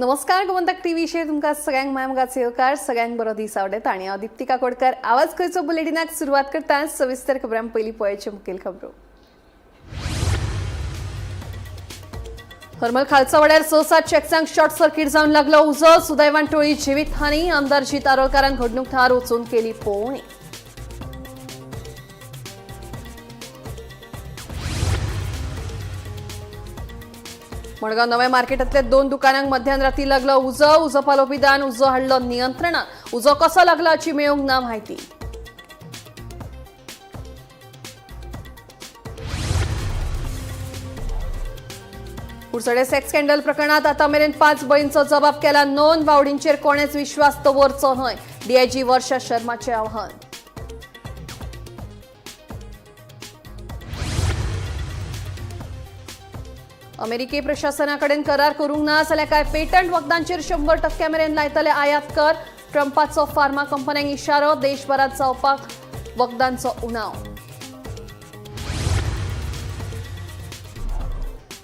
नमस्कार, गोमंतक टीव्हीचेर तुमकां सगळ्यांक माय येवकार. सगळ्यांक बरो दीस आवडटा आनी हांव दीप्ती काकोडकर आवाज खंयचो बुलेटिनाक सुरवात करता. सविस्तर खबरां पयलीं पळयाचे मुखेल खबरो. हरमल खालचा वाड्यार 6-7 चेक्सांक शॉर्ट सर्किट जावन लागलो उजो. सुदैवान टोळी जिवीत हानी. आमदार जीत आरोलकारान घडणूक थळार वचून केली पळोवणी. मडगांव नव्या मार्केटांतल्या 2 दुकानांक मध्यान राती लागलो उजो. उजो पालोवपी दळान उजो हाडलो नियंत्रणात. उजो कसो लागलो हाची मेळूंक ना म्हायती. कुडचडे सेक्स स्कॅन्डल प्रकरणात आता मेरेन 5 बळींचो जबाब केला नोंद. वावडींचेर कोणेच विश्वास दवरचो न्हय, डीआयजी वर्षा शर्माचे आवाहन. अमेरिकी प्रशासनाकडेन करार करूंक ना जाल्यार काय पेटंट वखदांचेर 100% मेरेन लायतले आयात कर. ट्रंपाचो फार्मा कंपन्यांक इशारो. देशभरात जावपाक वखदांचो उणाव.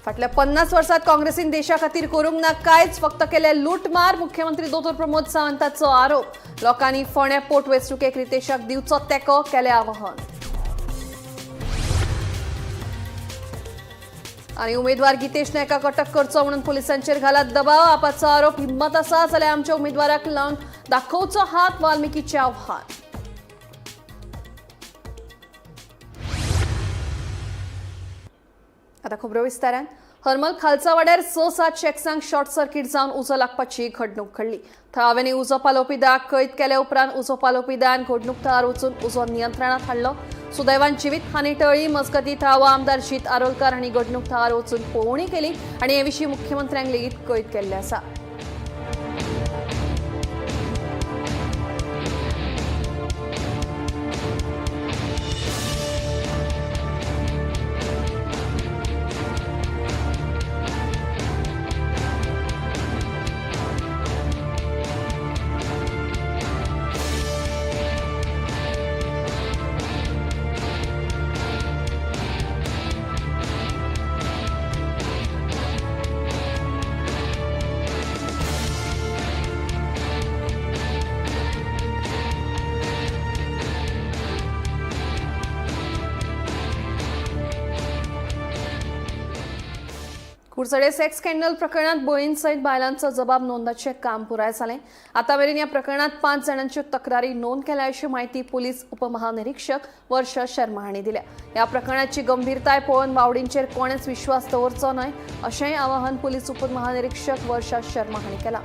फाटल्या 50 वर्सात काँग्रेसीन देशा खातीर करूंक ना कांयच, फक्त केले लूटमार. मुख्यमंत्री दोतोर प्रमोद सावंताचो आरोप. लोकांनी फोंड्या पोटवेंचणुकेक रितेशाक दिवचो तेंको, केलें आवाहन. आणि उमेदवार गीतेश नायकाक अटक करचो म्हणून पोलिसांचेर घालात दबाव. आपाचो आरोप. हिम्मत आसा जाल्यार आमच्या उमेदवाराक लावन दाखोवचो हात, वाल्मिकीचें आव्हान. आता खबरो विस्तारान. हरमल खालचा वाड्यार 6-7 चेक्सांक शॉर्ट सर्किट जावन उजो लागपाची घडणूक घडली. थळाव्यांनी उजो पालोवपी दळाक कळीत केल्या उपरांत उजो पालोवपी दळान घडणूक थळार वचून उजो नियंत्रणात हाडलो. सुदैवान जिवीत हानी टळ्ळी. मजगती थळावो आमदार जीत आरोलकार हांणी घडणूक थळार वचून पळोवणी केली आनी हे विशीं मुख्यमंत्र्यांक लेगीत कळीत केल्लें आसा. कुडचडे सेक्स स्कॅन्डल प्रकरणात बळींसयत बायलांचो जबाब नोंदाचें काम पुराय जालें. आतां मेरेन ह्या प्रकरणात 5 जाणांच्यो तक्रारी नोंद केल्या अशी म्हायती पोलीस उपमहानिरीक्षक वर्षा शर्मा हांणी दिल्या. ह्या प्रकरणाची गंभीरताय पळोवन वावडींचेर कोणेच विश्वास दवरचो न्हय अशेंय आवाहन पोलीस उपमहानिरीक्षक वर्षा शर्मा हांणी केलां.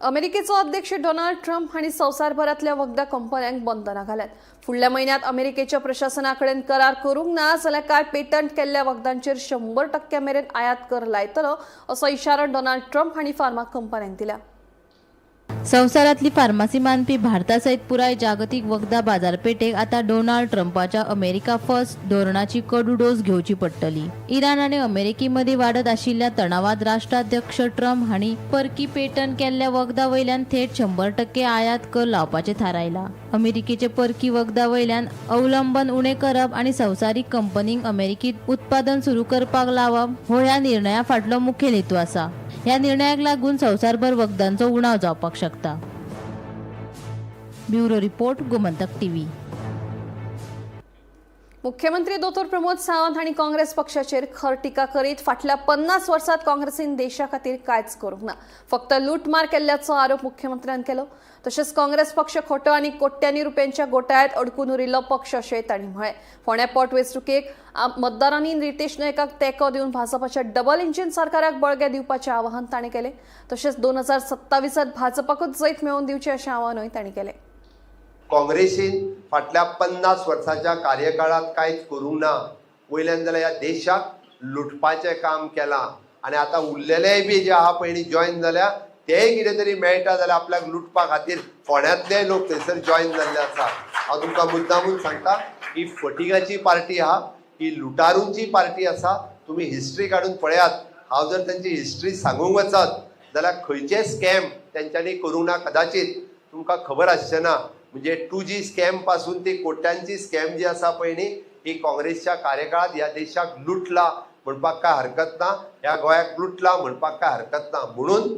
अमेरिकेचो अध्यक्ष डोनाल्ड ट्रम्प हांणी संवसारभरांतल्या वखदां कंपन्यांक बंधनां घाल्यात. फुडल्या म्हयन्यांत अमेरिकेच्या प्रशासनाकडेन करार करूंक ना जाल्यार काय पेटंट केल्ल्या वखदांचेर 100% मेरेन आयात कर लायतलो असो इशारो डोनाल्ड ट्रम्प हांणी फार्मा कंपन्यांक दिला. संवसारांतली फार्मासी मानपी भारतासयत पुराय जागतीक वखदां बाजारपेठेक आतां डोनाल्ड ट्रंपाच्या अमेरिका फर्स्ट धोरणाची कडू डोस घेवची पडटली. इराण आनी अमेरिके मदीं वाडत आशिल्ल्या तणावात राष्ट्राध्यक्ष ट्रंप हांणी परकी पेटंट केल्ल्या वखदां वयल्यान थेट 100% आयात कर लावपाचें थारायलां. अमेरिकेचे परकी वखदां वयल्यान अवलंबन उणें करप आनी संवसारीक कंपनींक अमेरिकेंत उत्पादन सुरू करपाक लावप हो ह्या निर्णया फाटलो मुखेल हेतू आसा. ह्या निर्णयाक लागून संवसारभर वखदांचो उणाव जावपाक शकता. Bureau report, Gomantak TV. मुख्यमंत्री दोतोर प्रमोद सावंत हांणी काँग्रेस पक्षाचेर खर टिका करीत फाटल्या 50 वर्सात काँग्रेसीन देशा खातीर कांयच करूंक ना, फक्त लूटमार केल्ल्याचो आरोप मुख्यमंत्र्यान केलो. तशेंच काँग्रेस पक्ष खोटो आनी कोट्यांनी रुपयांच्या घोटाळ्यात अडकून उरिल्लो पक्ष अशें तांणी म्हळें. फोंड्या पोटवेंचणुकेक मतदारांनी रितेश नायकाक तेंको दिवन भाजपाच्या डबल इंजिन सरकाराक बळगें दिवपाचें आवाहन तांणी केलें. तशेंच 2027 भाजपाकूच जैत मेळोवन दिवचें अशें आवाहनूय तांणी केलें. काँग्रेसीन फाटल्या 50 वर्साच्या कार्यकाळात कांयच करूंक ना, वयल्यान जाल्यार ह्या देशाक लुटपाचें काम केलां आनी आतां उरलेलेय बी जे आहा पयलीं जॉयन जाल्या तेय कितें तरी मेळटा जाल्यार आपल्याक लुटपा खातीर फोंड्यांतलेय लोक थंयसर जॉयन जाल्ले आसा. हांव तुमकां मुद्दामून सांगता, ही फटिंगाची पार्टी आहा, ही लुटारूंची पार्टी आसा. तुमी हिस्ट्री काडून पळयात. हांव जर तांची हिस्ट्री सांगूंक वचत जाल्यार खंयचे स्कॅम तेंच्यांनी करूंक ना कदाचित तुमकां खबर आसचें ना. म्हणजे 2G scam पासून ती कोट्यांची स्कॅम जी आसा पळय न्ही, ही काँग्रेसच्या कार्यकाळात ह्या देशाक लुटला म्हणपाक काय हरकत ना, ह्या गोंयाक लुटला म्हणपाक काय हरकत ना. म्हणून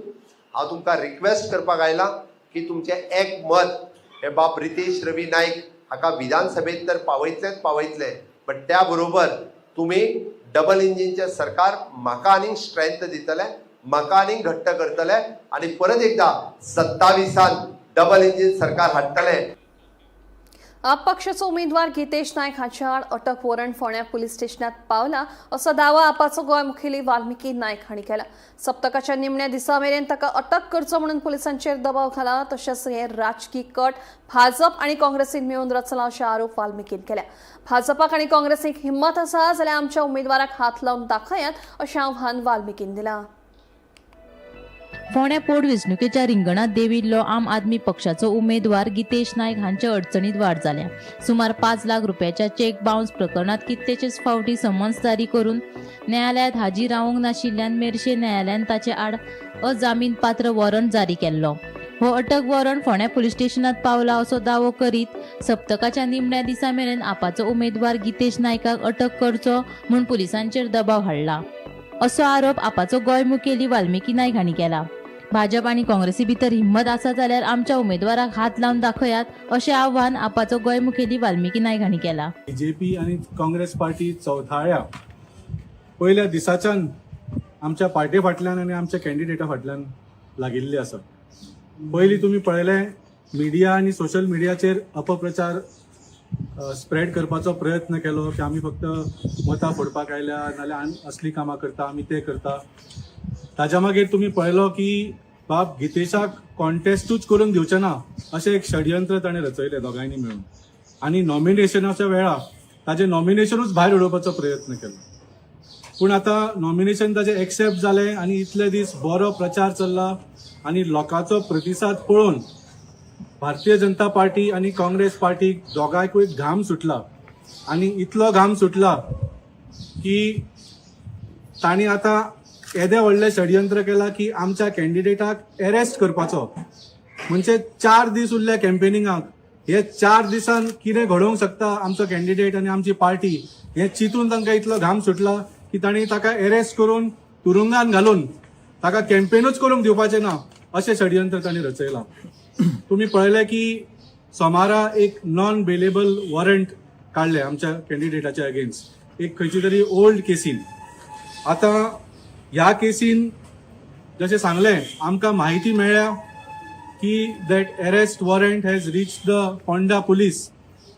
हांव तुमकां रिक्वेस्ट करपाक आयला की तुमचें एक मत हे बाब रितेश रवी नायक हाका विधानसभेत तर पावयतलेच पावयतले, बट त्या बरोबर तुमी डबल इंजिनचें सरकार म्हाका आनीक स्ट्रेंथ दितले, म्हाका आनीक घट्ट करतले आनी परत एकदा 27 डबल इंजीन सरकार हाडटले. आप पक्षाचो उमेदवार गीतेश नायक हांच्या आड अटक वॉरंट फोंड्या पुलीस स्टेशनात पावला असो दावा आपाचो गोंय मुखेली वाल्मिकी नायक हांणी केला. सप्तकाच्या निमण्या दिसा मेरेन ताका अटक करचो म्हणून पुलिसांचेर दबाव घाला. तशेंच हे राजकी कट भाजप आनी काँग्रेसीन मेळून रचला अशे आरोप वाल्मिकीन केल्या. भाजपाक आनी काँग्रेसीक हिम्मत आसा जाल्यार आमच्या उमेदवाराक हात लावन दाखयात अशें आव्हान वाल्मिकीन दिलां. फोंड्या पोटवेंचणुकेच्या रिंगणात देंविल्लो आम आदमी पक्षाचो उमेदवार गीतेश नायक हांच्या अडचणीत वाड जाल्या. सुमार 5 लाख रुपयाच्या चेक बाउन्स प्रकरणात कितलेशेच फावटी समन्स जारी करून न्यायालयात हाजीर रावंक नाशिल्ल्यान मेरशे न्यायालयान ताचे आड अजामीनपात्र वॉरंट जारी केल्लो. हो अटक वॉरंट फोंड्या पुलीस स्टेशनात पावला असो दावो करीत सप्तकाच्या निमण्या दिसा मेरेन आपाचो उमेदवार गीतेश नायकाक अटक करचो म्हूण पुलिसांचेर दबाव हाडला असो आरोप आपाचो गोंय मुखेली वाल्मिकी नायक हांणी केला. भाजप आनी काँग्रेसी भितर हिम्मत आसा जाल्यार आमच्या उमेदवाराक हात लावन दाखयात अशें आव्हान आपाचो गोंय मुखेली वाल्मिकी नायक हांणी केला. बीजेपी आनी काँग्रेस पार्टी चौथाळ्या पयल्या दिसाच्यान आमच्या पार्टी फाटल्यान आनी आमच्या कॅन्डिडेटा फाटल्यान लागिल्ली आसा. पयलीं तुमी पळयलें मिडिया आनी सोशल मिडियाचेर अपप्रचार स्प्रेड करपाचो प्रयत्न केलो की आमी फक्त मतां फोडपाक आयल्या नाल्यार असलीं कामां करता, आमी तें करता. ताज्या मागीर तुमी पळयलो की बाब गीतेशाक कॉन्टेस्टूच करून दिवचें ना अशें एक षडयंत्र ताणें रचयलें दोगांयनी मेळून आनी नॉमिनेशनाच्या वेळा ताजें नॉमिनेशनूच भायर उडोवपाचो प्रयत्न केलो. पूण आतां नॉमिनेशन ताजें एक्सेप्ट जालें आनी इतले दीस बरो प्रचार चल्ला आनी लोकांचो प्रतिसाद पळोवन भारतीय जनता पार्टी आनी काँग्रेस पार्टीक दोगांयकूय घाम सुटला आनी इतलो घाम सुटला की तांणी आतां येदें व्हडलें षडयंत्र केलां की आमच्या कॅन्डिडेटाक एरेस्ट करपाचो. म्हणजे 4 दीस उरले कॅम्पेनिंगाक, हे 4 दिसान कितें घडोवंक शकता आमचो कॅन्डिडेट आनी आमची पार्टी हें चिंतून तांकां इतलो घाम सुटला की तांणी ताका एरेस्ट करून तुरुंगान घालून ताका कॅम्पेनूच करूंक दिवपाचें ना अशें षडयंत्र तांणी रचयलां. तुमी पळयलें की सोमारा एक नॉन बेलेबल वॉरंट काडलें आमच्या कॅन्डिडेटाच्या अगेन्स्ट एक खंयची तरी ओल्ड केसीन. आतां ह्या केसीन जशें सांगलें आमकां म्हायती मेळ्ळ्या की that arrest warrant has reach the Ponda police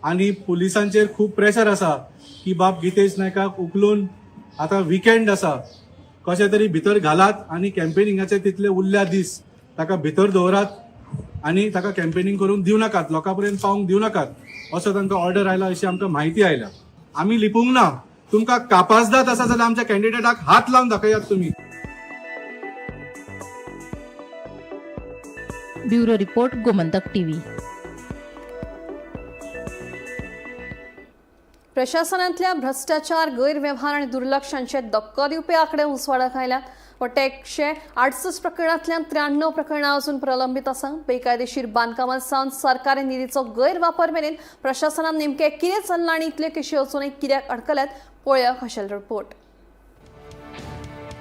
आनी पुलिसांचेर खूब प्रेशर आसा की बाब गीतेश नायकाक उखलून आतां विकेंड आसा कशें तरी भितर घालात आनी कॅम्पेनिंगाचे तितले उरल्या दीस ताका भितर दवरात आनी ताका कॅम्पेनिंग करूंक दिवं नाकात, लोकां पर्यंत पावोवंक दिवं नाकात असो तांकां ऑर्डर आयला अशी आमकां म्हायती आयल्या. आमी लिपूंक ना, तुमकां कापाजदाद आसा जाल्यार आमच्या कॅन्डिडेटाक हात लावन दाखयात तुमी. Bureau report, Gomantak TV. प्रशासनांतल्या भ्रष्टाचार, गैरव्यवहार आणि दुर्लक्षांचे धक्को दिवपी आकडे उजवाडाक आयल्यात. वट्ट 168 प्रकरणांतल्यान 93 प्रकरणां अजून प्रलंबीत आसा. बेकायदेशीर बांदकामां सावन सरकारी निधीचो गैरवापर मेरेन प्रशासनान नेमकें कितें चल्लां आनी इतल्यो केशी अजूनय कित्याक अडकल्यात पळोवया खाशेलो रिपोर्ट.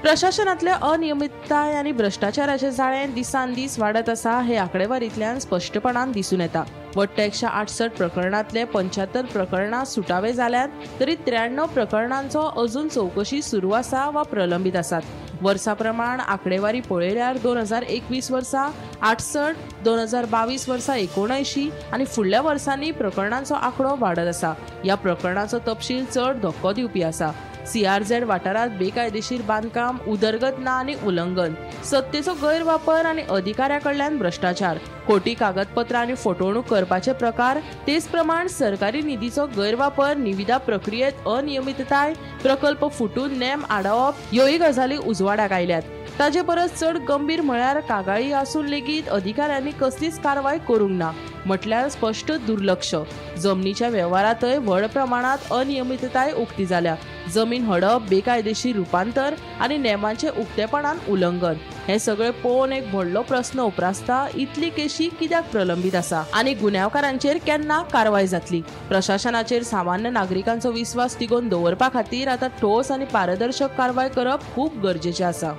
प्रशासनांतल्या अनियमितताय आनी भ्रष्टाचाराचें जाळें दिसान दीस वाडत आसा हे आंकडेवारींतल्यान स्पश्टपणान दिसून येता. वट्ट 168 प्रकरणांतले 75 प्रकरणां सुटावे जाल्यात तरी 93 प्रकरणांचो अजून चवकशी सुरू आसा वा प्रलंबीत आसात. वर्सा प्रमाण आंकडेवारी पळयल्यार 2021 वर्सा 68, 2022 वर्सा 79 आनी फुडल्या वर्सांनी प्रकरणांचो आंकडो वाडत आसा. ह्या प्रकरणाचो तपशील चड धक्को दिवपी आसा. CRZ वाठारांत बेकायदेशीर बांदकाम, उदरगत ना आनी उल्लंघन, सत्तेचो गैरवापर आनी अधिकाऱ्या कडल्यान भ्रष्टाचार, खोटी कागदपत्रां आनी फटवणूक करपाचे प्रकार, तेच प्रमाण सरकारी निधीचो गैरवापर, निविदा प्रक्रियेत अनियमितताय, प्रकल्प फुटून नेम आडावप ह्योय गजाली उजवाडाक आयल्यात. ताजे परस चड गंभीर म्हळ्यार कागाळी आसून लेगीत अधिकाऱ्यांनी कसलीच कारवाय करूंक ना, म्हटल्यार स्पश्ट दुर्लक्ष. जमनीच्या वेव्हारांतय व्हड प्रमाणांत अनियमितताय उक्ती जाल्या. जमीन हडप, बेकायदेशीर रुपांतर आनी नेमांचें उक्तेपणान उल्लंघन हें सगळें पळोवन एक व्हडलो प्रस्न उप्रासता, इतली केशी कित्याक प्रलंबीत आसा आनी गुन्यांवकारांचेर केन्ना कारवाय जातली? प्रशासनाचेर सामान्य नागरिकांचो विस्वास तिगोवन दवरपा खातीर आतां ठोस आनी पारदर्शक कारवाय करप खूब गरजेचें आसा.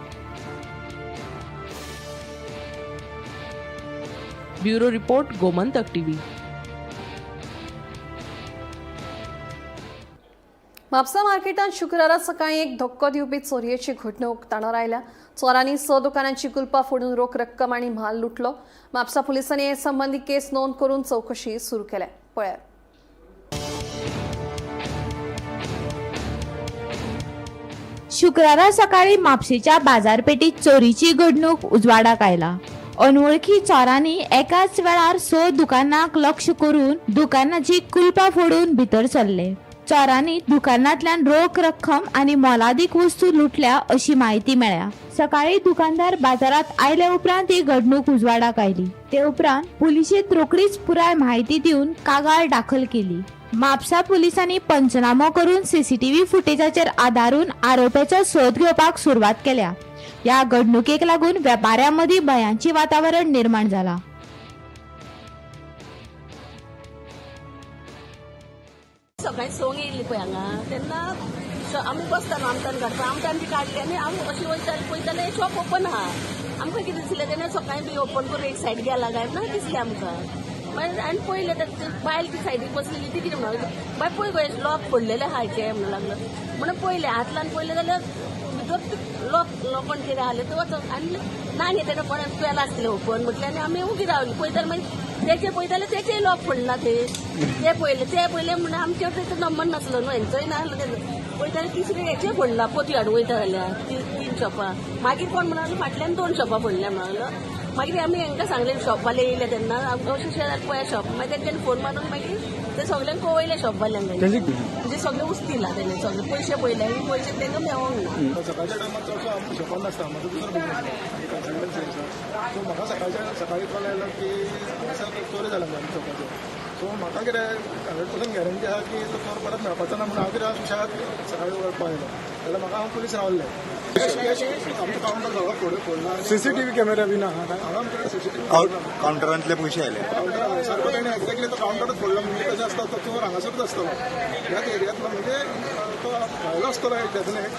Bureau report, Gomantak TV. Mapusa मार्केटात शुक्रारा सकाळी एक धक्को दिवपी चोरयेची घडणूक ताणार आयल्या. चोरांनी 6 दुकानांची कुलपां फोडून रोख रक्कम आनी म्हाल लुटलो. म्हापसा पुलिसांनी हे संबंदी केस नोंद करून चौकशी सुरू केल्या. पळयात. शुक्रारा सकाळी म्हापशेच्या बाजारपेठीत चोरीची घडणूक उजवाडाक आयला. अनवळखी चोरांनी एकाच वेळार 6 दुकानांक लक्ष करून दुकानाची कुलपां फोडून भितर सरले. चोरांनी दुकानांतल्यान रोख रक्कम आनी मोलादीक वस्तू लुटल्या अशी म्हायती मेळ्ळ्या. सकाळी दुकानदार बाजारात आयले उपरांत ही घडणूक उजवाडाक आयली. ते उपरांत पुलिशेंत रोखडीच पुराय म्हायती दिवन कागाळ दाखल केली. म्हापसा पुलिसांनी पंचनामो करून सीसीटीव्ही फुटेजाचेर आदारून आरोप्याचो सोद घेवपाक सुरवात केल्या. ह्या घडणुकेक लागून वेपाऱ्यां मदीं भंयाचें वातावरण निर्माण जाला. सकाळी 6 येयल्ली पळय हांगा, तेन्ना आमी बसता न्हू आमटान काडपा, आमटान बी काडली आनी आमी अशी वयताली पळयता जाल्यार शॉप ओपन आहा. आमकां कितें दिसलें तेन्ना सकाळी बी ओपन करून एक सायड गेला काय ना दिसलें आमकां. मागीर आनी पळयलें तर बायल ती सायडीक बसलेली, ती कितें म्हणून बाय पळय गो लॉक पडलेलें आहा हेचें म्हणून लागलो. म्हणून पळयलें हात लावन पळयलें जाल्यार भितर लॉक लोखण कितें आहलें तें वचोन आनी ना न्ही तेणें कोणें केलां आसतलें ओपन म्हटलें आनी आमी उगी रावली. पळयता मागीर तेचे पळयता जाल्यार तेचेय लॉक पडला ते ते पळयले ते पळयले म्हणून आमचेर तेचो नंबर नासलो न्हू, हेंचोय नासलो तेजो. पळयता जाल्यार तिसरे हेचे पडला पोती हाडून वयता जाल्यार 3 शॉपां. मागीर कोण म्हणून फाटल्यान 2 शॉपां पडल्या म्हणलो. मागीर आमी हेंकां सांगलें, शॉपवाले येयले तेन्ना अशें अशें पळय शॉप. मागीर तेंच्यांनी फोन मारून मागीर ते सगल्यांक कळयलें शॉपवाल्यांक, म्हणजे सगळें उस्तिला तेणें सगळे पयशे पळयले आनी पयशे तेंकां मेळोंक ना. सकाळच्या टायमार चडसो हांव शॉपान नासता, म्हजो दुसरो बिजनेस आसा, कन्सल्टन्सी आसा. सो म्हाका सकाळच्या सकाळी कॉल आयलो की हांगासर चोरी जाला म्हणजे आमच्या शॉपाचेर. सो म्हाका कितें 100% गॅरंटी आसा की तो चोर परत मेळपाचो ना, म्हणून हांव कितें सुशेगाद सकाळी वळपाक आयलो. जाल्यार म्हाका हांव पुलीस रावल्ले. आमचो कावंटर सगळो फोडला, सीसीटीव्ही कॅमेरा बी ना हांगा आमच्याकडे सीसीटीव्ही कावंटरांतले पयशे आयले. कावंटर सारको तेणें एक्झॅक्टली तो कावंटरच फोडला. म्हणजे कशें आसता, तो चोर हांगासरूच आसतलो, ह्याच एरियांतलो, म्हणजे तो भायलो आसतलो डेफिनेट,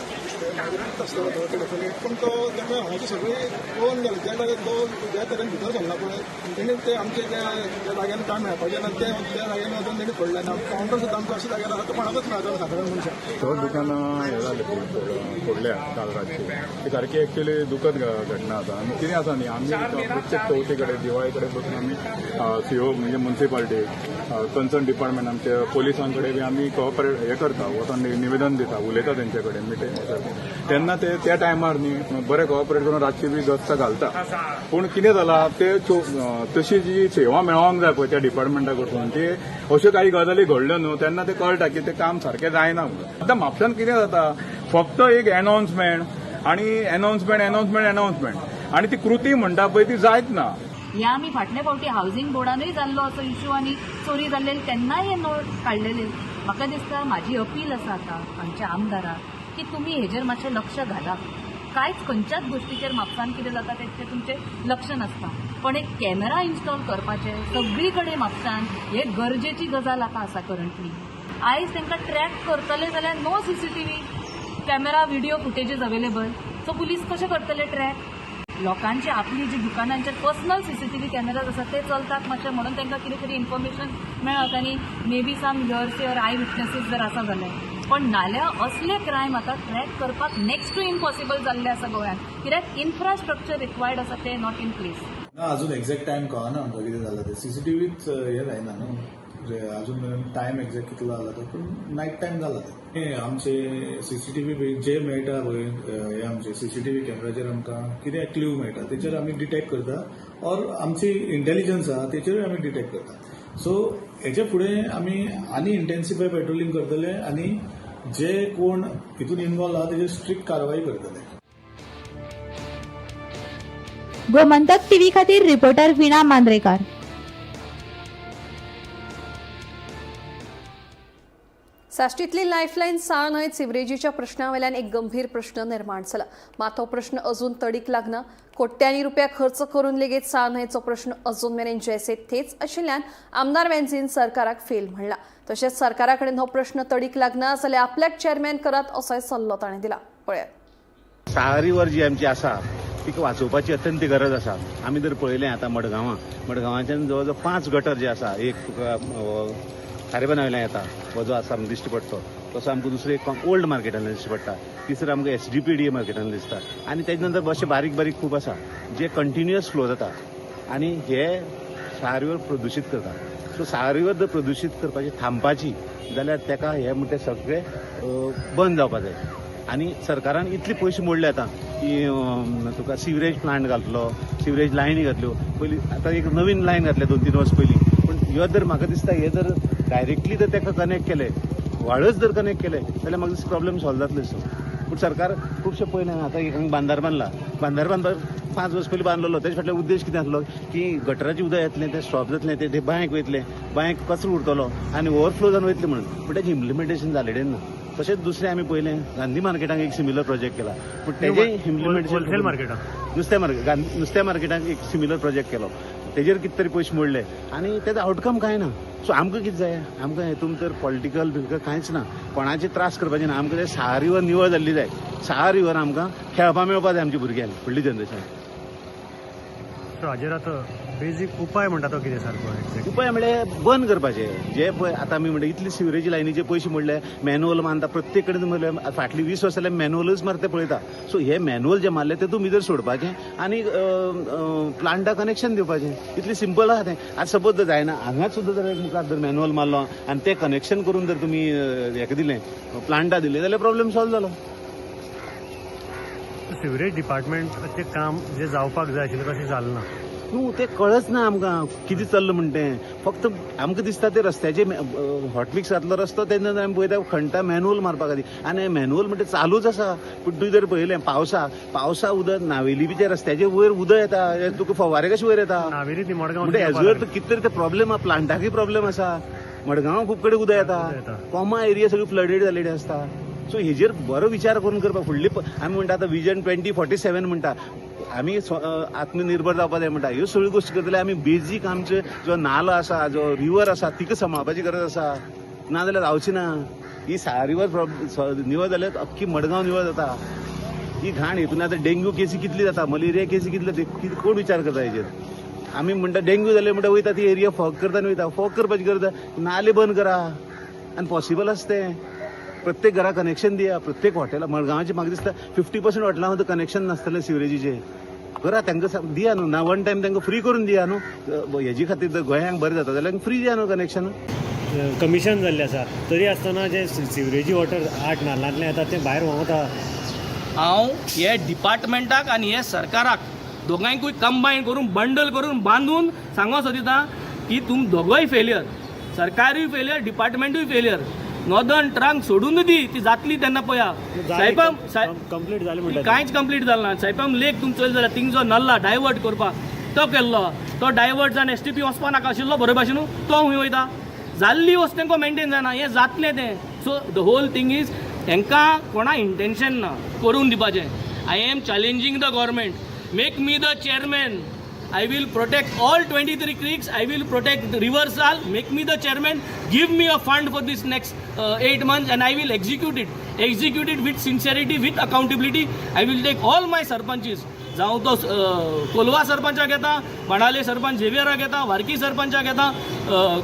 मायग्रंट आसतलो तो डेफिनेट. पूण तो तेणें हांगाची सगळी पळोवन गेलो. ज्या जाग्यार तो ज्या तरेन भितर सरला पळय तेणें ते आमचे ज्या जाग्यान काम मेळपाचें ना त्या जाग्यान वचून तेणें फोडलें. आनी कावंटर सुद्दां आमचो अशा जाग्यार आसा तो कोणाकूच मेळचो ना सादारण मनशाक. 6 दुकानां हे जाले फोडल्या काल रातची. ती सारकी एक्चुअली दुखद घटना आसा. आनी कितें आसा न्ही, आमी प्रत्येक चवथी कडेन दिवाळे कडेन बसून आमी सीओ म्हणजे मुन्सिपाल्टी कन्सर्न डिपार्टमेंट आमच्या पोलिसां कडेन बी आमी कोऑपरेट हे करता, वचोन निवेदन दिता, उलयता तेंचे कडेन मिटींग. तेन्ना ते त्या टायमार न्ही बरें कोऑपरेट करून रातची बी गस्त घालता. पूण कितें जाला ते तशी जी सेवा मेळोंक जाय पळय त्या डिपार्टमेंटा कडसून, ती अश्यो काही गजाली घडल्यो न्हू तेन्ना ते कळटा की ते काम सारकें जायना म्हणून. आतां म्हापशान कितें जाता, फक्त एक एनाउन्समेंट आणि एनाउन्समेंट एनाउन्समेंट एनाउन्समेंट आणि ती कृती म्हणटा पळय ती जायत ना. ह्या आमी फाटले फावटी हावसिंग बोर्डानूय जाल्लो असो इश्यू आनी चोरी जाल्ले तेन्नाय हे नोट काडलेले. म्हाका दिसता म्हाजी अपील आसा आतां आमच्या आमदाराक की तुमी हेजेर मातशें लक्ष घाला. कांयच खंयच्याच गोश्टीचेर म्हापसान कितें जाता तेचें तुमचें लक्ष नासता, पण एक कॅमेरा इन्स्टॉल करपाचें सगळी कडेन म्हापसान हे गरजेची गजाल आतां आसा करंटली. आयज तांकां ट्रॅक करतले जाल्यार no CCTV camera video footages available, so police कशें करतले ट्रॅक? लोकांची आपली जी दुकानांचे पर्सनल सीसीटीव्ही कॅमेराज आसात ते चलतात मातशें, म्हणून तांकां कितें तरी इन्फॉर्मेशन मेळत आनी may be some hearsay or eye witnesses जर आसा जाल्यार. पण नाल्यार असले क्रायम आतां ट्रॅक करपाक नेक्स्ट टू इम्पॉसिबल जाल्ले आसा गोंयांत, कित्याक इन्फ्रास्ट्रक्चर रिक्वायर्ड आसा ते not in place. ना अजून एक्झॅक्ट टायम कळना आमकां कितें जाला ते. सीसीटीव्हीच हे जायना न्हू, म्हणजे अजून मेरेन टायम एक्झॅक्ट कितलो जाला तो, पूण नायट टायम जाला ते. आमचे सीसीटीव्ही जे मेळटा पळय, हे आमचे सीसीटीव्ही कॅमेराचेर आमकां कितें क्ल्यू मेळटा तेचेर आमी डिटेक्ट करता, ऑर आमची इंटेलिजन्स आहा तेचेरूय आमी डिटेक्ट करता. सो हेचे फुडें आमी आनी इंटेन्सिफाय पेट्रोलिंग करतले आनी जे कोण हितून इन्वॉल्व आहा तेजेर स्ट्रिक्ट कारवाई करतले. गोमंतक टीव्ही खातीर रिपोर्टर वीणा मांद्रेकार. साश्टीतली लायफलायन साळ न्हंयत सिवरेजीच्या प्रश्नावेल्यान एक गंभीर प्रश्न निर्माण जाला. मात हो प्रश्न अजून तडीक लागना. कोट्यांनी रुपया खर्च करून लेगीत साळ न्हंयचो प्रश्न अजून मेरेन जैसे थेच आशिल्ल्यान आमदार वेन्झीन सरकाराक फेल म्हणला. तशेंच सरकारा कडेन हो प्रश्न तडीक लागना जाल्यार आपल्याक चेअरमॅन करात असोय सल्लो ताणें दिला. पळयात. साळ रिवर जी आमची आसा तिका वाचोवपाची अत्यंत गरज आसा. आमी जर पळयलें आतां मडगांवाच्यान जवळ जवळ 5 गटर जे आसा, एक तुका खारेबाना वयल्यान येता हो जो आसा दिश्टी पडटा, तसो आमकां दुसरो एक ओल्ड मार्केटान दिश्टी पडटा, तिसरो आमकां SDPDA मार्केटान दिसता आनी तेजे नंतर अशे बारीक बारीक खूब आसा जे कंटिन्युअस फ्लो जाता आनी हे साळ रिवर प्रदुशीत करता. सो साळ रिवर जर प्रदुशीत करपाची थांबपाची जाल्यार तेका हे म्हणटा सगळे बंद जावपा जाय. आनी सरकारान इतले पयशे मोडले आतां की तुका सिवरेज प्लांट घातलो, सिवरेज लायनी घातल्यो, पयलीं आतां एक नवीन लायन घातल्या 2-3 वर्स पयलीं. पूण ह्यो जर म्हाका दिसता हे जर डायरेक्टली जर ताका कनेक्ट केले, व्हाळच जर कनेक्ट केले जाल्यार म्हाका दिसता प्रॉब्लेम सॉल्व जातलो दिसता. पूण सरकार खुबशें पळयलें आतां एक बांदार बांदला, बांदार बांदपाक 5 वर्स पयलीं बांदलेलो, तेजे फाटल्यान उद्देश कितें आसलो की गटराचें उदक येतलें तें स्टॉप जातलें, तें बांयक वयतलें, बांयक कचरो उरतलो आनी ओवरफ्लो जावन वयतलें म्हणून. पूण तेजें इम्प्लिमेंटेशन जालें ना. तशेंच दुसरें आमी पळयलें गांधी मार्केटाक एक सिमिलर प्रोजेक्ट केला, पूण तेजें इम्प्लिमेंटेशन मार्केटाक नुस्त्या मार्केटाक एक सिमिलर प्रोजेक्ट केलो, तेजेर कितें तरी पयशे मोडले आनी तेजो आउटकम कांय ना. सो आमकां कितें जाय, आमकां हेतून तर पॉलिटिकल बिलकल कांयच ना, कोणाचे त्रास करपाचे ना. आमकां साळ रिवर निवळ जाल्ली जाय, साळ रिवर आमकां खेळपा मेळपा जाय आमच्या भुरग्यांक, फुडली जनरेशन. सो हाजेर आतां बेजीक उपाय म्हणटा तो कितें सारको? उपाय म्हळ्यार बंद करपाचे जे पळय आतां आमी म्हणटा इतली सिवरेज लायनीचे पयशे मोडले, मॅन्युअल मानता प्रत्येक कडेन म्हणल्यार फाटली 20 वर्सां जाल्यार मॅन्युअलूच मारता पळयता. सो हे मॅन्युअल जे मारले ते तुमी भितर सोडपाचे आनी प्लांटा कनेक्शन दिवपाचें, इतलें सिंपल आसा तें. आतां सपोज जर जायना हांगाच सुद्दां जर मुखार जर मॅन्युअल मारलो आनी तें कनेक्शन करून जर तुमी हेका दिलें, प्लांटा दिलें जाल्यार प्रॉब्लेम सॉल्व जालो. सिवरेज डिपार्टमेंटाचें काम जें जावपाक जाय आशिल्लें तशें जालें ना. न्हू तें कळच ना आमकां कितें चल्लां म्हण तें. फक्त आमकां दिसता ते रस्त्याचे हॉटमिक्स घातलो रस्तो तेन्ना आमी पळयता खणटा मॅन्युअल मारपा खातीर आनी मॅन्युअल म्हणटा चालूच आसा. पूण तुवें जर पळयलें पावसा उदक नावेलीच्या रस्त्याचे वयर उदक येता, तुका फवारे कशे वयर येता नावेली मडगांव म्हणटा. हेजो कितें तरी ते प्रॉब्लेम आसा, प्लांटाकय प्रॉब्लेम आसा, मडगांव खूब कडेन उदक येता, कोमा एरिया सगळी फ्लडेड जाल्लेली आसता. सो हेजेर बरो विचार करून करपाक फुडली आमी म्हणटा आतां विजन 2047 म्हणटा, आमी आत्मनिर्भर जावपा जाय म्हणटा. ह्यो सगळ्यो गोश्टी करतले आमी बेजीक आमचे जो नालो आसा, जो रिवर आसा तिका सांबाळपाची गरज आसा, ना जाल्यार जावची ना. ही साळ रिवर निवळ जाल्यार अख्खी मडगांव निवळ जाता. ही घाण हितून आतां डेंग्यू केसी कितली जाता, मलेरिया केसी कितली जाता, कोण विचार करता हेजेर? आमी म्हणटा डेंग्यू जाले म्हणटा वयता ती एरिया फॉग करता आनी वयता, फॉग करपाची गरज आसा, नाले बंद करा आनी पॉसिबल आसा तें. प्रत्येक घरा कनेक्शन दिया, प्रत्येक हॉटेला मडगांवाचे म्हाका दिसता 50% हॉटेलां सुद्दां कनेक्शन नासतलें सिवरेजीचें. करा तांकां दिया न्हू, ना वन टायम तांकां फ्री करून दिया न्हू, हेजे खातीर जर गोंयांक बरें जाता जाल्यार फ्री दिया न्हू कनेक्शन. कमिशन जाल्लें आसा तरी आसतना जे सिवरेजी वॉटर 8 नाल्लांतलें येता तें भायर व्हांवता. हांव हे डिपार्टमेंटाक आनी हे सरकाराक दोगांयकूय कंबायन करून बंडल करून बांदून सांगो सोदिता की तुम दोगोय फेलियर, सरकारूय फेलियर, डिपार्टमेंटूय फेलियर. नॉर्दर्न ट्रंक सोडून दी, ती जातली तेन्ना पळया. सायपम कंप्लीट जालें म्हणटा, कांयच कंप्लीट जालें ना. सायपम लेक तुम चोयले जाल्यार थिंग जो नल्ला डायवर्ट करपाक तो केल्लो, तो डायवर्ट जावन STP वचपा नाका आशिल्लो बरे भाशेन, तो हुंय वयता. जाल्ली वस्त तांकां मेनटेन जायना, हें जातलें तें. So the whole thing is तांकां कोणा इंटेन्शन ना करून दिवपाचें. I am challenging the government, make me the chairman, I will protect all 23 creeks, I will protect the river Sal, make me the chairman, give me a fund for this next 8 months and I will execute it. Execute it with sincerity, with accountability. I will take all my sarpanches. जावं तो कोलवा सरपंचाक येता, बाणाले सरपंच झेवियराक येता, वारकी सरपंचाक येता,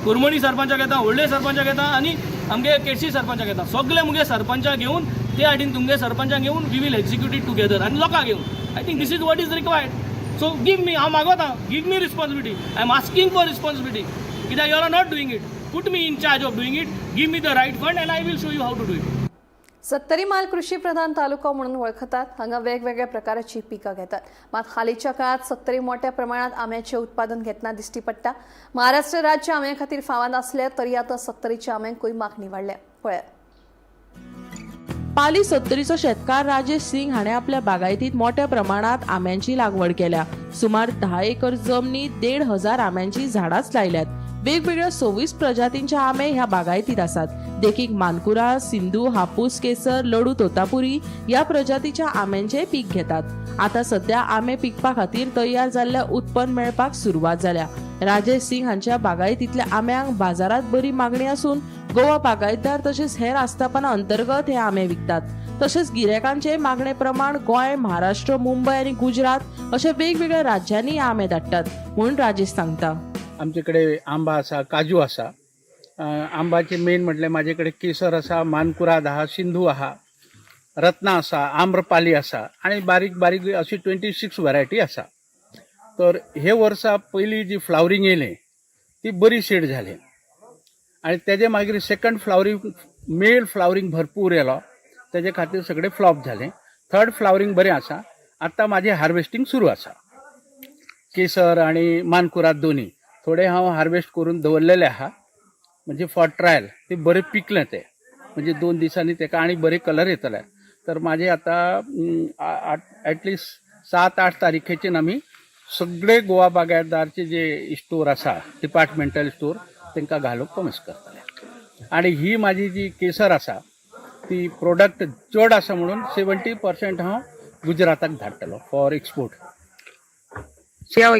कुरमणी सरपंचाक येता, व्हडले सरपंचाक येता आनी आमगे केडशी सरपंचाक येता. सगळे मुगे सरपंचाक घेवन ते हाडीन तुमगे सरपंचाक घेवन we will execute it together आनी लोकांक घेवन. I think this is what is required. So give me, हांव मागोता, give me responsibility. I am asking for responsibility कित्याक you are not doing it. Put me in charge of doing it, give me the right fund and I will show you how to do it. Sattari म्हाल कृषी प्रधान तालुको म्हणून वळखतात. हांगा वेगवेगळ्या प्रकाराची पिकां घेतात. मात हालींच्या काळात सत्तरी मोठ्या प्रमाणात आंब्याचें उत्पादन घेतना दिश्टी पडटा. महाराष्ट्र राज्य आंब्या खातीर फामाद आसले तरी आतां सत्तरीच्या आंब्यांकूय मागणी वाडल्या. पळयात. पाली सत्तरीचो शेतकार राजेश सिंग हाणें आपल्या बागायतींत मोठ्या प्रमाणात आंब्यांची लागवड केल्या. सुमार 10 एकर जमनीत 1500 आंब्यांची झाडांच लायल्यात. वेगवेगळ्या 26 प्रजातींचे आंबे ह्या बागायतीत आसात. देखीक मानकुरा, सिंधू, हापूस, केसर, लडू, तोतापुरी ह्या प्रजातीच्या आंब्यांचे पीक घेतात. आता सध्या आंबे पिकपा खातीर तयार जाल्ल्या उत्पन्न मेळपाक सुरवात जाल्या. राजेश सिंग हांच्या बागायतींतल्या आंब्यांक बाजारात बरी मागणी आसून गोवा बागायतदार तशेंच हेर आस्थापना अंतर्गत हे आंबे विकतात. तशेंच गिरायकांचे मागणे प्रमाण गोंय, महाराष्ट्र, मुंबय आनी गुजरात अशा वेगवेगळ्या राज्यांनी आंबे धाडटात म्हूण राजेश सांगता. आमचे कडेन आंबा आसा, काजू आसा. आंबाचे मेन म्हटल्यार म्हाजे कडेन केसर आसा, मानकुराद आहा, सिंधू आहा, रत्ना आसा, आम्रपाली आसा आनी बारीक बारीक अशी 26 व्हरायटी आसा. तर हे वर्सा पयली जी फ्लावरींग येयलें ती बरी सेट जाली आनी तेजे मागीर सेकंड फ्लावरींग मेल फ्लावरींग भरपूर येयलो, तेजे खातीर सगळें फ्लॉप जालें. थर्ड फ्लावरींग बरें आसा. आतां म्हाजें हार्वेस्टींग सुरू आसा. केसर आनी मानकुराद दोनी थोडे हांव हार्वेस्ट करून दवरलेले आहा, म्हणजे फॉर ट्रायल. ते बरें पिकलें ते म्हणजे 2 दिसांनी तेका आनी बरे कलर येतले. तर म्हाजे आतां एटलिस्ट 7-8 तारखेच्यान आमी सगळे गोवा बागायतदारचे जे स्टोर आसा, डिपार्टमेंटल स्टोर, तांकां घालूंक कॉमेस करतले. आनी ही म्हाजी जी केसर आसा ती प्रोडक्ट चड आसा म्हणून 70% हांव गुजराताक धाडटलो फॉर एक्सपोर्ट.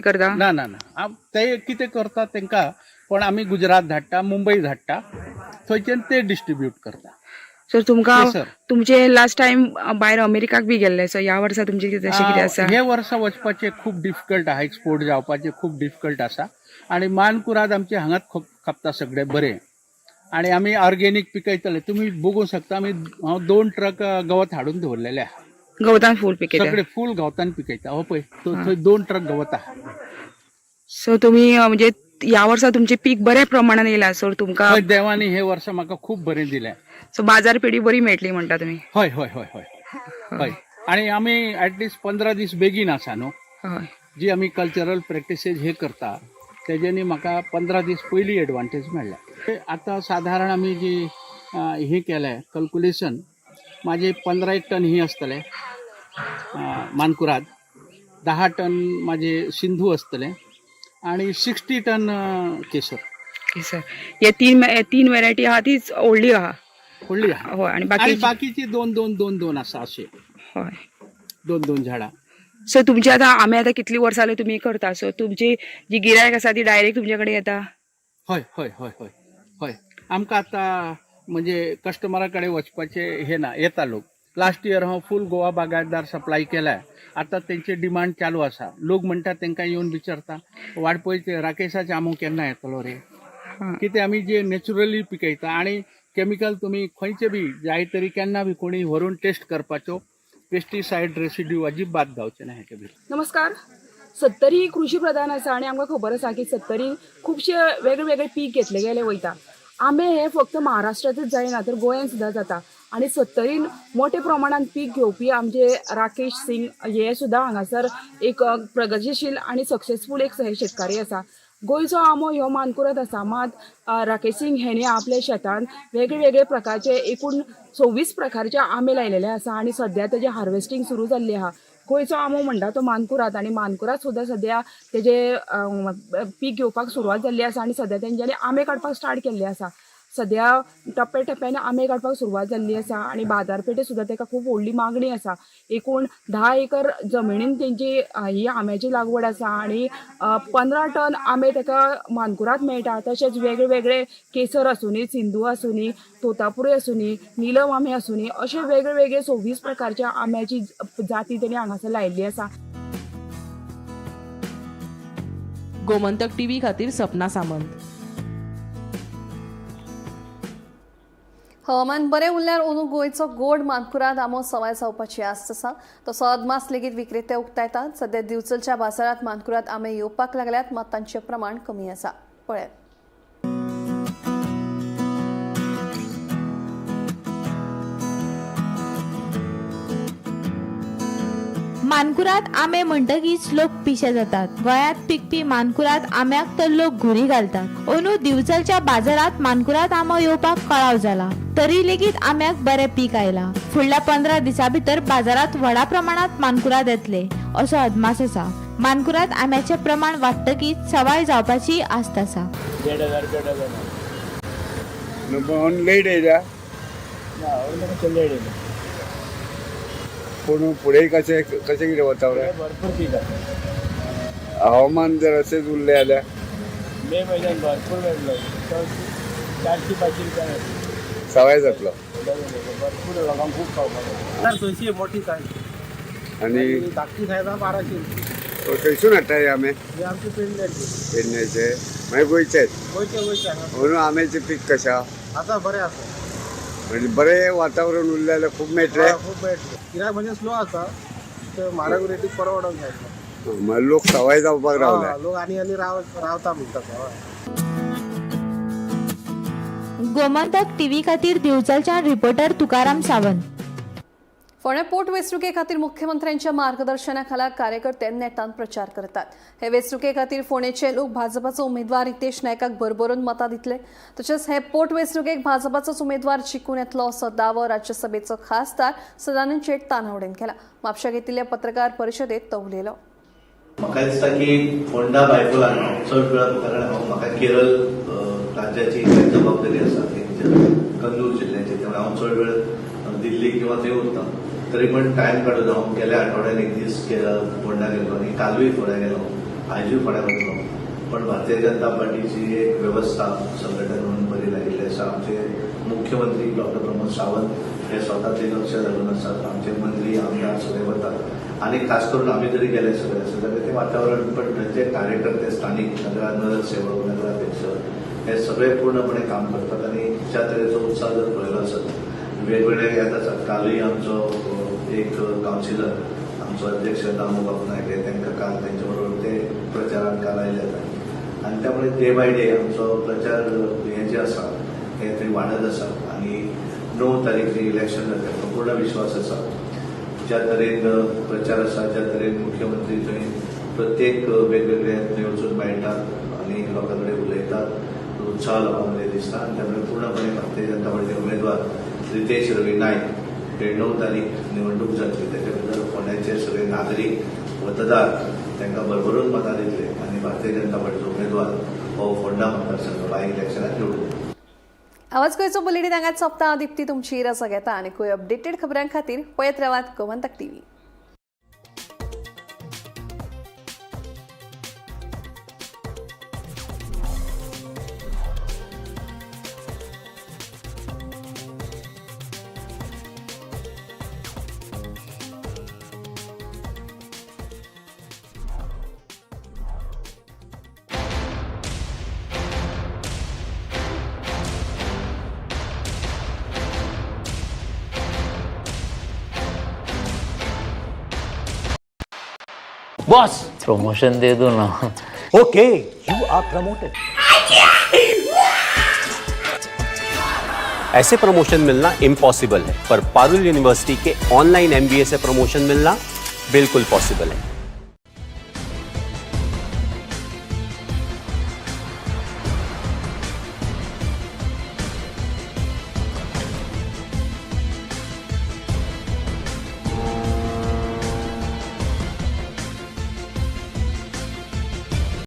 करता ना ना ना, ते कितें करता तांकां, पण आमी गुजरात धाडटा, मुंबय धाडटा, थंयच्यान ते डिस्ट्रीब्यूट करता. सर तुमकां तुमचे लास्ट टायम भायर अमेरिकाक बी गेल्ले, सो ह्या वर्सा तुमचे कितें कितें आसा? हे वर्सा वचपाचें खूब डिफिकल्ट आहा, एक्सपोर्ट जावपाचें खूब डिफिकल्ट आसा. आनी मानकुराद आमचे हांगाच खपता सगळे बरें आनी आमी ऑर्गेनीक पिकयतले. तुमी बघूंक शकता, आमी हांव 2 ट्रक गवत हाडून दवरलेले आहा. गवतान फूल पिकयता? सगळे फूल गवतान पिकयता. हो पळय थंय 2 ट्रक गवत आहा. सो तुमी म्हणजे ह्या वर्सा तुमचें पीक बऱ्या प्रमाणान येयला, सो तुमकां देवानी हे वर्सा म्हाका खूब बरें दिलें. सो बाजारपेठी बरी मेळटली म्हणटा तुमी? हय हय हय हय हय. आनी आमी एटलिस्ट 15 दीस बेगीन आसा न्हू, जी आमी कल्चरल प्रॅक्टिसेस हे करता तेज्यानी म्हाका 15 दीस पयली एडवांटेज मेळ्ळ्या. आतां सादारण आमी जी हें केलें कॅल्कुलेशन, म्हाजे 15 टन ही आसतलें मानकुराद, 10 टन म्हाजे सिंधू आसतलें आनी 60 टन केसर. केसर हे तीन व्हेरायटी आहा, तीच व्हडली आहा? व्हडली आहा. हय. आनी बाकीची 2 2 2 2 आसा अशे. हय, 2 2 झाडां. सो तुमचे आतां आमे आतां कितली वर्सां जाली तुमी करता, सो तुमची जी गिरायक आसा ती डायरेक्ट तुमचे कडेन येता? हय हय हय हय हय. आमकां आतां म्हणजे कस्टमरा कडेन वचपाचें हें ना, येता लोक. लास्ट इयर हांव फूल गोवा बागायतदार सप्लाय केल्या, आतां तेंचे डिमांड चालू आसा. लोक म्हणटा तांकां येवन विचारता वाडपय राकेशाचे आमो केन्ना येतलो रे, कितें आमी जे नॅचरली पिकयता आनी केमिकल तुमी खंयचे बी जाय तरी केन्ना बी कोणी व्हरून टेस्ट करपाच्यो, पेस्टिसायड रेसिड्यू अजिबात जावचें ना हेचे भितर. नमस्कार. सत्तरी कृशी प्रधान आसा आनी आमकां खबर आसा की सत्तरी खुबशे वेगळे वेगळे पीक घेतले गेले वयता. आंबे हे फक्त महाराष्ट्रांतच जायना तर गोंयांत सुद्दां जाता आनी सत्तरीन मोठे प्रमाणान पीक घेवपी आमचे राकेश सिंग हे सुद्दां हांगासर एक प्रगतीशील आनी सक्सेसफूल एक शेतकारी आसा. गोंयचो आंबो ह्यो मानकुराद आसा, मात राकेश सिंग हेणी आपल्या शेतान वेगळे वेगळे प्रकारचे एकूण 26 प्रकारचे आंबे लायलेले आसा आनी सद्या तेजें हार्वेस्टींग सुरू जाल्लें आहा. गोंयचो आंबो म्हणटा तो मानकुराद आनी मानकुराद सुद्दां सद्या तेजें पीक घेवपाक सुरवात जाल्ली आसा आनी सद्या तेंच्यांनी आंबे काडपाक स्टार्ट केल्ले आसा. सद्या टप्प्या टप्प्यान आंबे काडपाक सुरवात जाल्ली आसा आनी बाजारपेठे सुद्दां ताका खूब व्हडली मागणी आसा. एकूण 10 एकर जमिनीन तेंची ही आंब्याची लागवड आसा आनी 15 टन आंबे ताका मानकुराद मेळटा. तशेंच वेगळे वेगळे केसर आसूनी, सिंधू आसूनी, तोतापुरी आसूनी, निलम आंबे आसूनी, अशे वेगळे वेगळे 26 प्रकारच्या आंब्याची जाती तेणी हांगासर लायिल्ली आसा. गोमंतक टीव्ही खातीर सपना सामंत. हवामान बरें उरल्यार अंदू गोंयचो गोड मानकुराद आंबो सवाय जावपाची आस्त आसा. तसो अदमास लेगीत विक्रेते उक्तायतात. सद्या दिवचलच्या बाजारांत मानकुराद आंबे येवपाक लागल्यात, मात तांचें प्रमाण कमी आसा. पळयात. मानकुराद आंबे म्हणटकीच लोक पिशे जातात. गोंयांत पिकपी मानकुराद आंब्याक तर लोक घुरी घालतात. अंदू दिवचलच्या बाजारात मानकुराद आंबो येवपाक कळाव जाला, तरी लेगीत आंब्याक बरें पीक आयला. फुडल्या 15 दिसां भितर बाजारात व्हडा प्रमाणात मानकुराद येतले असो अदमास आसा. मानकुराद आंब्याचें प्रमाण वाडटकीच सवाय जावपाची आस्त आसा. 1500 रुपया डझन. लेट येयल्या. ना, लेट येयल्या. पूण फुडें कशें कशें कितें वातावरण? भरपूर पीक आसा. हवामान जर अशेंच उरलें जाल्यार मे म्हयन्यान भरपूर मेळटलो, 400-500 रुपया. सवाय जातलो. भरपूर लोकांक खूब खावपाक. 200 मोठी सायज आनी धाकटी सायज 1200. खंयसून हाडटा हे आंबे? हे आमचे पेडण्याचे. पेडण्याचे, मागीर गोंयचेच? गोंयचे, गोंयचे. म्हणून आंब्याचें पीक कशें आहा? आसा, बरें आसा. म्हणजे बरें वातावरण उरलें जाल्यार खूब मेळटलें. खूब मेळटलें. गिरायक म्हणजे स्लो आसा, तर म्हारग रेटीक परवडोंक जाय. मागीर लोक सवाय जावपाक रावले. लोक आनी आनी रावता म्हणटा. गोमंतक टीव्ही खातीर दिवचलच्यान रिपोर्टर तुकाराम सावंत. फोंडें पोटवेंचणुके खातीर मुख्यमंत्र्यांच्या मार्गदर्शनाखाला कार्यकर्ते नेटान प्रचार करतात. हे वेंचणुके खातीर फोंडेचे लोक भाजपाचो उमेदवार रितेश नायकाक भरभरून मतां दितले. तशेंच हे पोटवेंचणुकेक भाजपाचोच उमेदवार जिखून येतलो असो दावो राज्यसभेचो खासदार सदानंद शेट तानावडेन केला. म्हापशा घेतिल्ल्या पत्रकार परिशदेत तो उलयलो. म्हाका दिसता की फोंडा बायपोलान चड वेळा, कारण हांव म्हाका केरळ राज्याची जबाबदारी आसा, कन्नूर जिल्ल्याची, त्यामुळे हांव चड वेळ दिल्ली किंवा थंय उरता. तरी पण टायम काडून हांव गेल्या आठवड्यान एक दीस फोंडा गेलो आनी कालूय फोंड्या गेलो, आयजूय फोंड्या वतलो. पण भारतीय जनता पार्टीची एक वेवस्था संघटन म्हणून बरी लागिल्ली आसा. आमचे मुख्यमंत्री डॉक्टर प्रमोद सावंत हे स्वता ते लक्ष घालून आसात. आमचे मंत्री आमदार सगळे वतात आनी खास करून आमी जरी गेले सगळे आसा जाल्यार ते वातावरण, पण थंयचे कार्यकर्ते, स्थानीक नगरसेवक, नगराध्यक्ष हे सगळे पूर्णपणे काम करतात आनी ज्या तरेचो उत्साह जर पळयलो आसत वेगवेगळे येत आसात. कालूय आमचो एक कावन्सिलर, आमचो अध्यक्ष दामू बाबू नायक हे तांकां काल तेंचे बरोबर ते प्रचारान काल आयले आनी त्यामुळे डे बाय डे आमचो प्रचार हे जे आसा हे थंय वाडत आसा आनी 9 तारीख जे इलेक्शन जाता पूर्ण विश्वास आसा. ज्या तरेन प्रचार आसा, ज्या तरेन मुख्यमंत्री थंय प्रत्येक वेगवेगळे थंय वचून मेळटात आनी लोकां कडेन उलयतात, उत्साह लोकां मदीं दिसता आनी त्यामुळे पूर्णपणे भारतीय जनता पार्टीचे उमेदवार रितेश रवी नायक हे 9 तारीख निवडणूक जातली त्याच्या भितर फोंड्याचे सगळे नागरीक मतदार तांकां भरभरून मतां दितले आनी भारतीय जनता पार्टीचो उमेदवार हो फोंडा मतदारसंघ बाय इलेक्शनाक निवडून. आवाज गोंयचो बुलेटीन हांगाच सोंपता. दीप्ती तुमची रजा घेता आनी खंय अपडेटेड खबरां खातीर पळयत रावात गोमंतक टीव्ही. बॉस, प्रमोशन दे दो ना. Okay, you are promoted. ऐसे प्रमोशन मिलना इम्पॉसिबल है, पर पारुल यूनिवर्सिटी के ऑनलाइन एमबीए से प्रमोशन मिलना बिल्कुल पॉसिबल है.